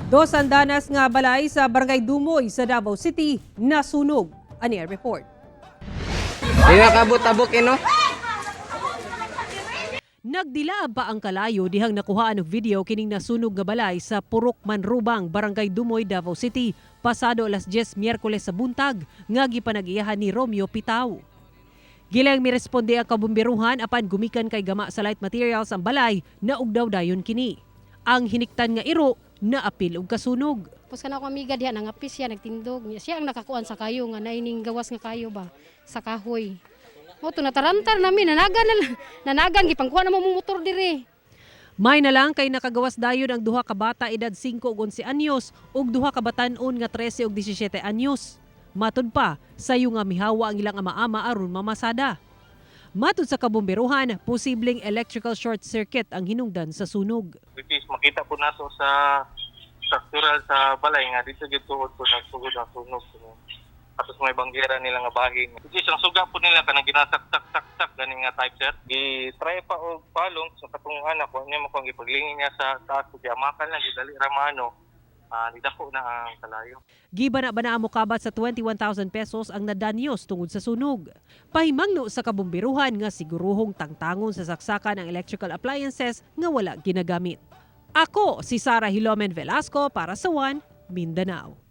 Dos andanas nga balay sa Barangay Dumoy sa Davao City nasunog. Ani ang report. Di nakabot-tabok eh, no? Nagdilaab pa ang kalayo dihang nakuhaan og video kining nasunog nga balay sa Purok Manrubang, Barangay Dumoy, Davao City, pasado alas 10 Miyerkules sa buntag nga gipanag-iyahan ni Romeo Pitaw. Gilang miresponde ang kabumberuhan apan gumikan kay gama sa light materials ang balay na ugdaw dayon kini. Ang hiniktan nga iro naapil og kasunog. Tapos kana ako amiga diha nangapis siya nagtindog niya. Siya ang nakakuan sa kayo nga naining gawas nga kayo ba sa kahoy. Mo to natarantar nami nanagan na nanagan gipangkuha na mo mong motor dire. May na lang kay nakagawas dayon ang duha ka bata edad 5 ug 11 anyos ug duha ka batan-on nga 13 ug 17 anyos. Matud pa, sayo nga mihawa ang ilang ama-ama aron mamasada. Matud sa kabomberuhan, posibleng electrical short circuit ang hinungdan sa sunog. Which is makita po nato sa structural sa balay nga dito gyud tuod po nagsugod ang sunog. Tapos may banggera nila nga bahin. Which is ang suga po nila kanang ginasaksak sak sak gani nga type, sir. Gi-try pa og palong sa katong anak wa niya mo gipaglingin niya sa taas ug giamakan lang gidali ra mano. Ah, nidako na ang kalayo. Giba na ba na mokabat sa 21,000 pesos ang nadanyos tungod sa sunog. Pahimangno sa kabomberuhan nga siguruhong tangtangon sa saksakan ang electrical appliances nga wala ginagamit. Ako si Sara Hilomen Velasco para sa One Mindanao.